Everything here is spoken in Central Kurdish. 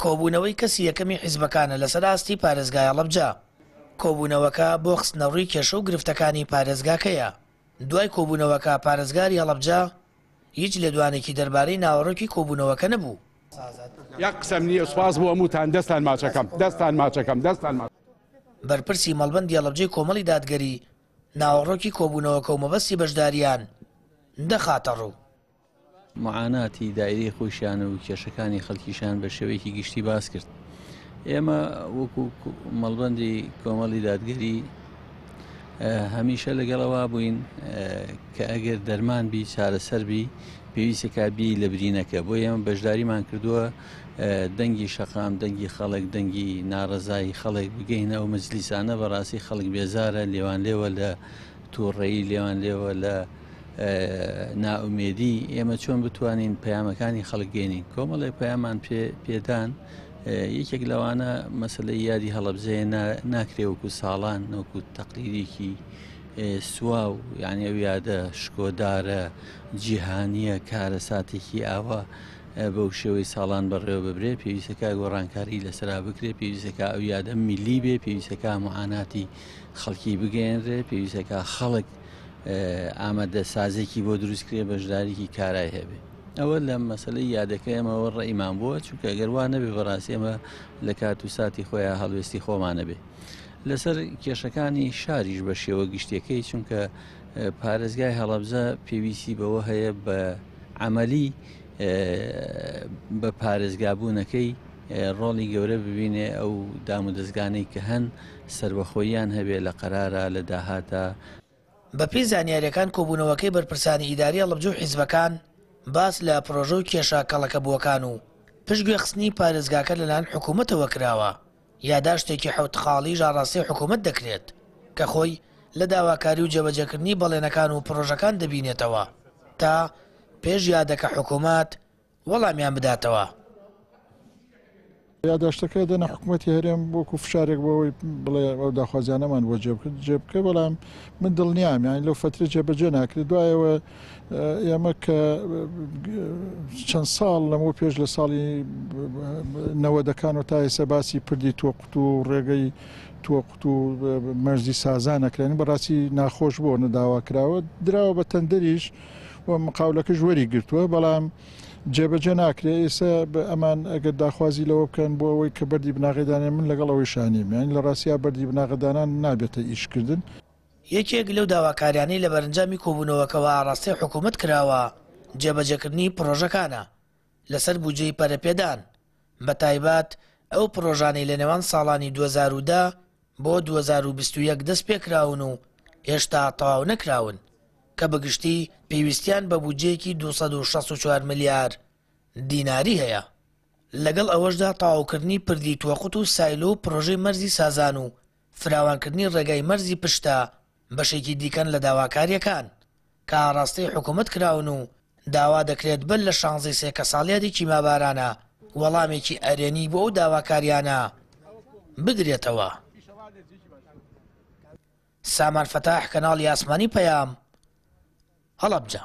کۆبوونەوەی کەسی یەکەمی حیزبەکانە لەسەر ئاستی پارێزگای هەڵەبجە. کۆبوونەوەکە بۆ خستنەڕووی کێشە و گرفتەکانی پارێزگاکەیە. دوای کۆبوونەوەکە پارێزگاری هەڵەبجە هیچ لێدوانێکی دەربارەی ناوەڕۆکی کۆبوونەوەکە نەبوو. یەک قسەم نییە سوپاس بۆ هەمووتان دەستان ماچەکەم دەستان ماچەکەم دەستان ماچ. بەرپرسی مەڵبەندی هەڵەبجەی کۆمەڵی دادگەری ناوەڕۆکی کۆبوونەوەکە و مەبەستی بەشدارییان دەخاتەڕوو. معاناتی دایرەی خۆیشیان و کێشەکانی خەڵکیشیان بە شێوەیەکی گشتی باس کرد. ئێمە وەکو مەڵبەندی کۆمەڵی دادگەری هەمیشە لەگەڵەوە بووین کە ئەگەر دەرمان بی چارەسەر بی پێویستەکە بی لە برینەکە بۆ ئێمە بەشداریمان کردووە دەنگی شەقام دەنگی خەڵک دەنگی ناڕەزایی خەڵک بگەینە ئەو مەجلیسانە بەڕاستی خەڵک بێزارە لێوان لێوە لە تووڕەیی لێوان لێوە لە نائومێدی ئێمە چۆن بتوانین پەیامەکانی خەڵک گەێنین کۆمەڵێک پەیامان پێدان یەکێک لەوانە مەسلەی یادی هەڵەبجەیە ناکرێ وەکو ساڵان وەکو تەقلیدێکی سواو یعنی ئەو یادە شکۆدارە جیهانیە کارەساتێکی ئاوا بەو شێوەی ساڵان بەڕێوە ببرێ پێویستەکە گۆڕانکاری لەسرا بکرێ پێویستەکە ئەو یادە میلی بێ پێویستەکە معاناتی خەڵکی بگەێنرێ پێویستەکە خەڵک ئامادەسازێکی بۆ دروست کرێ بەشداریکی کارای هەبێ ئەوە لە مەسلەی یادەکە ئێمەوە ڕێیمان بووە چونکە گەر وا نەبێ بەڕاستی ئێمە لە کات و ساتی خۆیان هەڵوێستی خۆمانە بێ لەسەر کێشەکانی شاریش بە شێوە گشتیەکەی چونکە پارێزگای هەڵەبجە پێویستی بەوە هەیە بە عملی بە پارێزگابوونەکەی ڕۆڵی گەورە ببینێ ئەو دام و دەستگانەی کە هەن سەربەخۆییان هەبێ لە قەرارە لە داهاتە. بەپێی زانیارییەکان کۆبوونەوەکەی بەرپرسانی ئیداری هەڵەبجە و حیزبەکان باس لە پرۆژە و کێشە کەڵەکەبووەکان و پشتگوێخستنی پارێزگاکە لەلایەن حکوومەتەوە کراوە، یاداشتێکی حەوت خاڵیش ئاڕاستەی حکوومەت دەکرێت کە خۆی لە داواکاری و جێبەجێکردنی بەڵێنەکان و پرۆژەکان دەبینێتەوە تا پێش یادەکە حکوومەت وەڵامیان بداتەوە. یاداشتەکە دەنە حکوومەتی هەرێم وەکو فشارێک بۆ ئەوەی بڵێ ئەو داخوازیانەمان بۆ جێ بکە بەڵام من دڵنیام یانی لەو فترە جێبەجێ ناکرێت دوایەوە ئێمە کە چەند ساڵ لەمەوە پێش لە ساڵی نەوەدەکان و تا ئێستا باسی پردی تۆقوت و ڕێگەی تۆقوت و مەرزی سازان نەکرێن بەڕاستی ناخۆش بۆ نەداوا کراوە دراوە بە تەندەریش و مقاولەکەش وەری گرتووە بەڵام جێبەجێ ناکرێ ئێستا ئەمان ئەگەر داخوازی لەوە بکەن بۆ ئەوەی کە بەردی بناغەی من لەگەڵ ئەوەی شانیم یانی لە ڕاستیا بەردی بناغەدانان نابێتە ئیشکردن. یەکێک لەو داواکاریانەی لە بەرەنجامی کۆبوونەوەکەوە ئاڕاستەی حکوومەت کراوە، جێبەجێکردنی پڕۆژەکانە لەسەر بودجەی پەرەپێدان، بەتایبەت ئەو پڕۆژانەی لەنێوان ساڵانی 2010 بۆ 2021 دەستپێکراون و هێشتا تەواو نەکراون، کە بەگشتی پێویستیان بە بودجەیەکی 264 ملیار دیناری هەیە. لەگەڵ ئەوەشدا تەواوکردنی پردی توەقوت و سایلۆ و پڕۆژەی مەرزی سازان و فراوانکردنی ڕێگای مەرزی پشتە بەشێکی دیکەن لە داواکارییەکان کە ئاڕاستەی حکومەت کراون و داوا دەکرێت بەر لە شانزەی سێ کە ساڵیادی کیمابارانە وەڵامێکی ئەرێنی بۆ ئەو داواکارییانە بدرێتەوە. سامان فەتاح، کەناڵی ئاسمانی پەیام، هەڵەبجە.